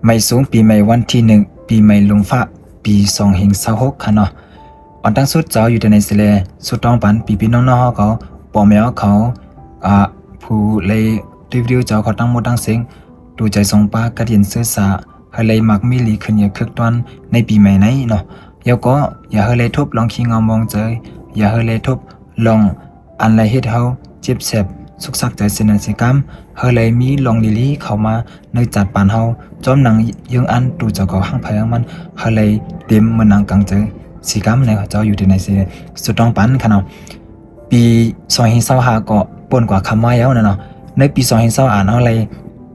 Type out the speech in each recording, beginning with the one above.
ໃໝ່ສູງປີໃໝ່ວັນທີໜຶ່ງ ປີໃໝ່ລຸງຟ້າ ປີສອງພັນຊາວຫົກ ຄັນເນາະ. ອັນຕັ້ງສຸດເຈົ້າຢູ່ແຕ່ໃນເສແລ ສຸດຕ້ອງປັນພີ່ໆນ້ອງໆເຮົາເຂົາ ພໍ່ແມ່ເຮົາເຂົາ ອາ ຜູ້ໄລຣີວິວເຈົ້າເຂົາທັງໝົດທັງເສັງ ດູໃຈສົງປາກັດເຢັນເຊື້ອສາ ໃຫ້ໄລມັກມີຫຼີຂຶ້ນຢ່າຄຶກຕອນໃນປີໃໝ່ໃນເນາະ. ແລ້ວກໍຢ່າໃຫ້ໄລທົບລອງຂີ້ເຫງົາໝອງໃຈ ຢ່າໃຫ້ໄລທົບລອງ ອັນໄລເຮັດເຮົາເຈັບແສບສຸກສັກໃຈເສຍໜ້າເສຍກາມ ເຮົາໄລມີລອງລີໆເຂົ້າມາໃນຈັດປານເຮົາ ຈ້ອມໜັງເຢິງອັນຕູເຈົ້າເຂົາຮັ່ງໃຜຮັ່ງມັນ ເຮົາໄລເຕັມເໝືອນໜັງກາງໃຈເສຍກາມ ໃນເຈົ້າຢູ່ທີ່ໃນເສ ສຸດຕ້ອງປັນຄັນເນາະ. ປີສອງພັນຊາວຫ້າກໍປົນກວ່າຄຳວ່າແລ້ວນະເນາະ. ໃນປີສອງພັນຊາວຫ້າເຮົາໄລ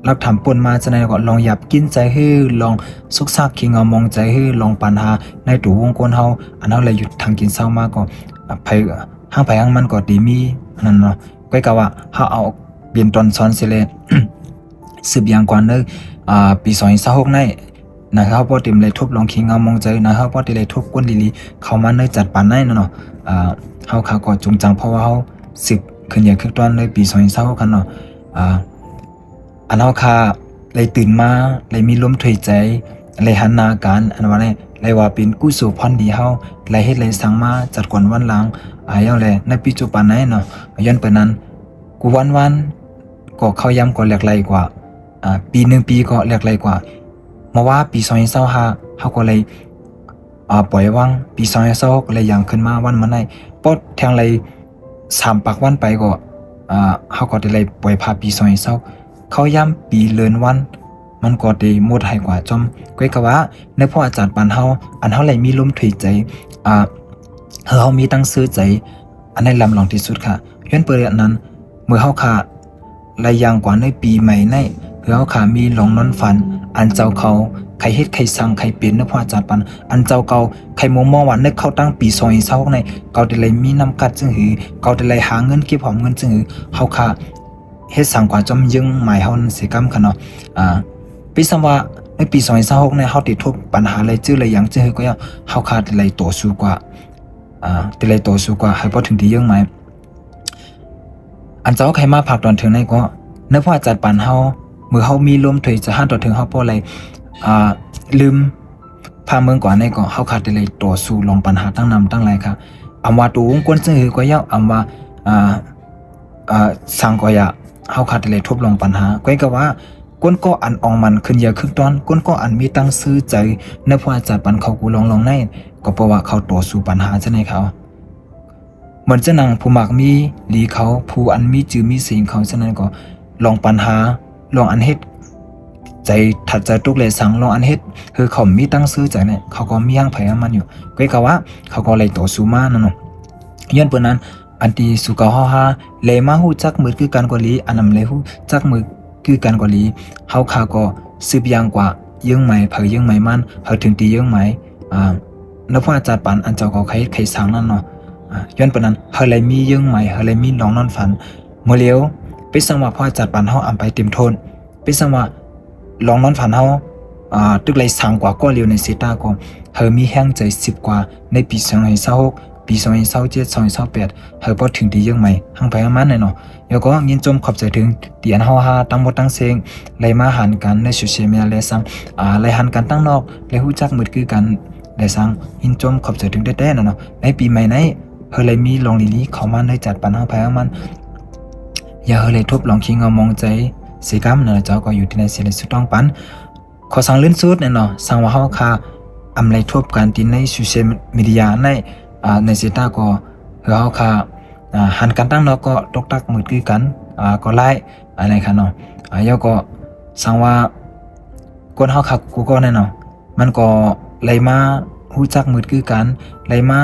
ລັບທຳປົນມາ ສະນັ້ນກໍລອງຢາບກິນໃຈເຮີ ລອງສຸກສັກຂີ້ເຫງົາໝອງໃຈເຮີ ລອງປັນຫາໃນໂຕວົງກົ້ນເຮົາ ອັນເຮົາໄລຢູ່ທາງກິນເຊົາມາກໍ ໃຜ ຮັ່ງໃຜຮັ່ງມັນກໍດີມີອັນນັ້ນເນາະ. ກ້ອຍກະວ່າເຮົາເອົາເປັນຕອນສອນເສແລ ສືບຢ່າງກວ່າເນີ ອາ ປີສອງພັນຊາວຫົກໃນ ນະ ເຮົາພໍເຕັມໄລທົບລອງຂີ້ເຫງົາໝອງໃຈ ນະ ເຮົາພໍເຕັມໄລທົບກົ້ນລີໆເຂົ້າມາໃນຈັດປານໃນເນາະ. ອາ ເຮົາຂ້າກໍຈົງຈັງ ເພາະວ່າເຮົາສືບຂຶ້ນຢ່າງຄຶກຕອນໃນປີສອງພັນຊາວຫົກຄັນເນາະ. ອາ ອັນເຮົາຂ້າໄລຕື່ນມາ ໄລມີລົມຖ້ວຍໃຈ ໄລຫັນໜ້າການ ອັນວ່າໃນ ໄລວ່າເປັນກຸສົນຜົນດີເຮົາ ໄລເຮັດໄລສ້າງມາຈັດກອນວັນຫຼັງ ອາ ຢ່າງແລ ໃນປັດຈຸບັນໃນເນາະ. ຍ້ອນປານນັ້ນ ກູວັນໆ ກໍເຂົ້າຍາມກໍແຫຼກໄຫຼກວ່າ ອາ ປີໜຶ່ງປີກໍແຫຼກໄຫຼກວ່າ. ມາວ່າປີສອງພັນຊາວຫ້າເຮົາກໍໄລ ອາ ປ່ອຍວາງ ປີສອງພັນຊາວຫົກກໍໄລຍ່າງຂຶ້ນມາວັນມາໃນ ປອດແທງໄລ ສາມປາກວັນໄປກໍ ອາ ເຮົາກໍໄດ້ໄລປ່ອຍຜ່ານປີສອງພັນຊາວ ເຂົ້າຍາມປີເລີນວັນ ມັນກໍໄດ້ໝົດຫາຍກວ່າຈ້ອມ. ກ້ອຍກະວ່າໃນພວກອາຈານປານເຮົາ ອັນເຮົາໄລມີລົມຖ້ວຍໃຈ ອາ ເຮົາມີຕັ້ງຊື່ໃຈ ອັນໃນລຳລອງທີ່ສຸດຄ່ະ. ຍ້ອນເປີດອັນນັ້ນ ເມື່ອເຮົາຄ່ະໄລຍ່າງກວ່າໃນປີໃໝ່ໃນ ເຮົາຄ່ະມີລອງນອນຝັນ ອັນເຈົ້າເຂົາໃຄເຮັດໃຄສ້າງໃຄເປັນໃນພວກອາຈານປານ ອັນເຈົ້າເຂົາໃຄມຸມມອງວ່າ ໃນເຂົ້າຕັ້ງປີສອງພັນຊາວຫົກໃນ ເຂົາໄດ້ໄລມີນ້ຳກັດຈຶ່ງຫື ເຂົາໄດ້ໄລຫາເງິນເກັບຫອມເງິນຈຶ່ງຫື ເຮົາຄ່ະເຮັດສ້າງກວ່າຈ້ອມເຍີ້ງໝາຍເຮົານັ້ນເສຍກຳຄ່ະເນາະ. ອາ ປີສຳວ່າໃນປີສອງພັນຊາວຫົກໃນ ເຮົາໄດ້ທົບບັນຫາລາຍຈື່ລາຍຢ່າງຈຶ່ງຫືກໍຢ່າ ເຮົາຄ່ະໄດ້ໄລຕໍ່ສູ້ກວ່າ ອາ ໄດ້ໄລຕໍ່ສູ້ກວ່າໃຫ້ພໍເຖິງທີ່ເຍີ້ງໝາຍ. ອັນເຈົ້າໃຄມາພາກຕອນເທິງໃນກໍ ໃນພວກອາຈານປານເຮົາ ເມື່ອເຮົາມີລົມຖ້ວຍຈະຫັນຕໍ່ເຖິງເຮົາພໍໄລ ອາ ລືມພາເມືອງກວ່າໃນກໍ ເຮົາຄ່ະໄດ້ໄລຕໍ່ສູ້ລອງບັນຫາຕັ້ງນຳຕັ້ງຫຼາຍຄ່ະ. ອຳວ່າໂຕວົງກົ້ນຈຶ່ງຫືກໍຢ່າ ອຳວ່າ ອາ ອາ ສັງກໍຢ່າ ເຮົາຄ່ະໄດ້ໄລທົບລອງບັນຫາ ກ້ອຍກະວ່າ ກົ້ນກໍອັນອອງມັນຂຶ້ນເຍາຄຶກຕອນ ກົ້ນກໍອັນມີຕັ້ງຊື່ໃຈໃນພວກອາຈານປານເຂົາກູລອງລອງໃນ ກໍເພາະວ່າເຂົາຕໍ່ສູ້ບັນຫາຈະໃນເຂົາ ເໝືອນຈະໜັງຜູ້ມັກມີຫຼີເຂົາ ຜູ້ອັນມີຈື່ມີເສງເຂົາ ສະນັ້ນກໍລອງປັນຫາ ລອງອັນເຮັດໃຈ ທັດໃຈຕົກແລສັງ ລອງອັນເຮັດຄືເຂົາມີຕັ້ງຊື່ໃຈແນ ເຂົາກໍມີຫຍັງໃຜຫຍັງມັນຢູ່ ກ້ອຍກະວ່າເຂົາກໍໄລຕໍ່ສູ້ມານະເນາະ. ຍ້ອນເປີນນັ້ນ ອັນທີ່ສູ່ເກົ່າເຮົາຫາ ແລມາຮູ້ຈັກມືດຄືກັນກໍດີ ອັນນຳແລຮູ້ຈັກມືດຄືກັນກໍດີ ເຮົາຂ້າກໍສືບຢ່າງກວ່າເຍີ້ງໄໝ ເຜີເຍີ້ງໄໝມັນ ເຮົາເຖິງທີ່ເຍີ້ງໄໝ ອາ ນະພວກອາຈານປານ ອັນເຈົ້າເຂົາໃຄເຮັດໃຄສ້າງນັ້ນເນາະ. ອາ ຍ້ອນປານນັ້ນ ເຮົາໄລມີເຍີ້ງໄໝ ເຮົາໄລມີລອງນອນຝັນ ເມື່ອລຽວ ເປັນສັງວ່າພວກອາຈານປານເຮົາອຳໄປເຕັມໂທນ ເປັນສັງວ່າລອງນອນຝັນເຮົາ ອາ ຕຶກໄລສ້າງກວ່າກໍລຽວໃນເຊຕາກໍ ເຮົາມີແຮງໃຈສິບກວ່າໃນປີສອງພັນຊາວຫົກ ປີສອງພັນຊາວເຈັດ ສອງພັນຊາວແປດ ເຮົາພໍເຖິງທີ່ເຍີ້ງໄໝ ຫາງໃຜຫາງມັນແນ່ເນາະ. ແລ້ວກໍຍິນຊົມຂອບໃຈເຖິງທີ່ອັນເຮົາຫາທັງໝົດທັງເສັງ ໄລມາຫັນກັນໃນໂຊຊຽວມີເດຍແລສັງ ອາ ໄລຫັນກັນຕັ້ງນອກ ໄລຮູ້ຈັກມືດຄືກັນແລສັງ ຍິນຊົມຂອບໃຈເຖິງແທ້ໆນະເນາະ. ໃນປີໃໝ່ໃນ ເຮົາໄລມີລອງລີໆເຂົ້າມາໃນຈັດປັນຫາງໃຜຫາງມັນ ຢ່າເຮົາໄລທົບລອງຂີ້ເຫງົາໝອງໃຈເສຍກຳນະ ເຈົ້າກໍຢູ່ທີ່ໃນເສຍໄລສຸດຕ້ອງປັນ ຂໍສັງລື່ນສຸດແນ່ເນາະ ສັງວ່າເຮົາຄ່າອຳໄລທົບກັນທີ່ໃນໂຊຊຽວມີເດຍໃນ ອາ ໃນເຊຕາກໍ ເຮົາຄ່າ ອາ ຫັນກັນຕັ້ງນອກກໍຕົກຕັກມືດຄືກັນ ອາ ກໍຫຼາຍ ອາ ໃນຄ່ະເນາະ. ອາ ແລ້ວກໍສັງວ່າຄົນເຮົາຄ່າກູກໍແນ່ເນາະ ມັນກໍໄລມາຮູ້ຈັກມືດຄືກັນ ໄລມາ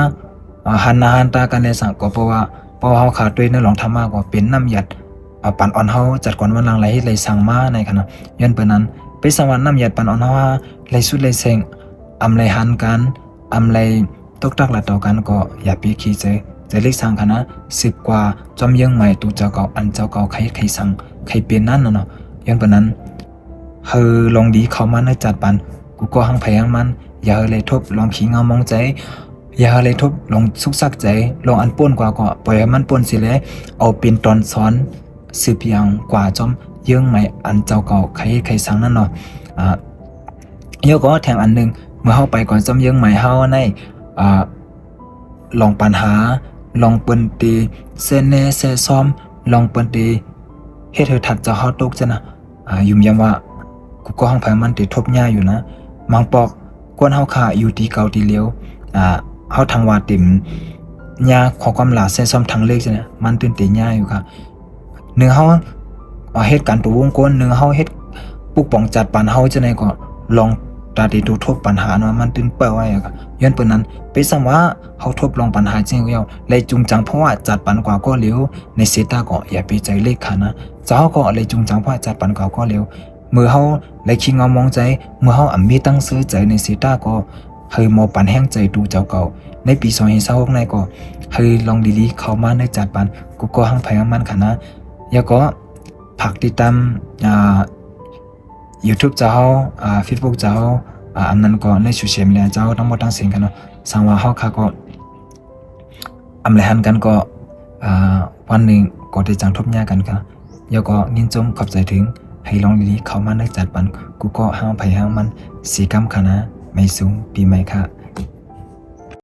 ອາ ຫັນໜ້າຫັນຕາກັນແລສັງ ກໍເພາະວ່າ ເພາະວ່າເຮົາຄ່າຕົວໃນລອງທຳມາກໍເປັນນ້ຳຢາດ ອາ ປັນອ່ອນເຮົາຈັດກອນວັນຫຼັງລາຍເຮັດລາຍສ້າງມາໃນຂະນະ ຍ້ອນເປັນນັ້ນ ເປັນສັງວ່ານ້ຳຢາດປັນອ່ອນເຮົາລາຍຊຸດລາຍເສັງ ອຳລາຍຫັນກັນ ອຳລາຍຕົກຕັກລະຕໍ່ກັນ ກໍຢ່າໄປຂີ້ເຈີ ຈະເລັກສ້າງຂະນະ ສືບກວ່າຈອມເຍີ້ງໃໝ່ຕູເຈົ້າເກົ່າ ອັນເຈົ້າເກົ່າໃຄເຮັດໃຄສ້າງໃຄເປັນນັ້ນນະເນາະ. ຍ້ອນເປັນນັ້ນ ເຮົາລອງດີເຂົ້າມາໃນຈັດປັນ ກູກໍຫາງໃຜຫາງມັນ ຢ່າເຮົາໄລທົບລອງຂີ້ເຫງົາໝອງໃຈ ຢ່າເຮົາໄລທົບລອງສຸກສັກໃຈ ລອງອັນປົນກວ່າກໍປ່ອຍໃຫ້ມັນປົນເສຍແລ ເອົາເປັນຕອນສອນ ສືບຢ່າງກວ່າຈອມເຍີ້ງໃໝ່ ອັນເຈົ້າເກົ່າໃຄເຮັດໃຄສ້າງນັ້ນເນາະ. ອາ ແລ້ວກໍແຖມອັນໜຶ່ງ ເມື່ອເຮົາໄປກ່ອນຊໍ້າເຍີ້ງໃໝ່ເຮົາໃນ ອາ ລອງປັນຫາ ລອງເພິ່ນເຕແຊແນ່ແຊຊອມ ລອງເພິ່ນເຕເຮັດໃຫ້ທັດເຈົ້າເຮົາຕົກຊັ້ນນະ ອາ ຢ້ຳໆວ່າ ກູກໍຫ້ອງໃຜມັນເຕທົບຍາຢູ່ນະ ບາງປອກ ກວນເຮົາຄາຢູ່ຕີເກົ່າຕີຫຼຽວ ອາ ເຮົາທັງວ່າເຕັມຍາ ຂໍ້ຄວາມຫຼາແຊຊອມທັງເລກຊັ້ນນະ ມັນຕື່ນເຕຍາຢູ່ຄ່ະ. ໜຶ່ງເຮົາເຮັດການໂຕວົງກົ້ນ ໜຶ່ງເຮົາເຮັດປົກປ້ອງຈັດປັນເຮົາຈັ່ງໃດກໍລອງຕາເຕໂຕທົບປັນຫາເນາະ ມັນຕື່ນເປີ້ໄວ້. ຍ້ອນເປັນນັ້ນ ເປັນສ່ຳວ່າເຮົາທົບລອງປັນຫາຈິງແລ້ວ ແລະ ຈູງຈັງເພາະວ່າຈັດປັນກວ່າກໍເລວ ໃນເສຕາກໍຢ່າໄປໃຈເລກຂະນະ ເຈົ້າເຮົາກໍແລະ ຈູງຈັງເພາະວ່າຈັດປັນກວ່າກໍເລວ ເມື່ອເຮົາແລະ ຂີ້ເຫງົາໝອງໃຈ ເມື່ອເຮົາອຳມີຕັ້ງເຊີໃຈໃນເສຕາກໍ ໃຫ້ມອບປັນແຮງໃຈຕູເຈົ້າເກົ່າ ໃນປີສອງພັນຊາວຫົກໃນກໍ ໃຫ້ລອງດີໆເຂົ້າມາໃນຈັດປັນ ກູກໍຫ້ອງໃຜຫ້ອງມັນຂະນະ. ແລ້ວກໍຝາກຕິດຕາມ ອາ ຢູທູບເຈົ້າເຮົາ ອາ ເຟສບຸກເຈົ້າເຮົາ ອາ ອັນນັ້ນກໍໃນໂຊຊຽວມີເດຍເຈົ້າທັງໝົດທັງສິ້ນຂະນະ. ສັງວ່າເຮົາຄະກໍ ອຳໄລຫັນກັນກໍ ອາ ວັນໜຶ່ງກໍໄດ້ຈັງທົບຍາກັນກະ ແລ້ວກໍຍິນຊົມຂອບໃຈເຖິງ ໃຫ້ລອງດີໆເຂົ້າມາໃນຈັດປັນ ກູກໍຫ້າງໃຜຫ້າງມັນ ເສກຳຂະນະ ໄໝສູງ ປີໃໝ່ຄະ.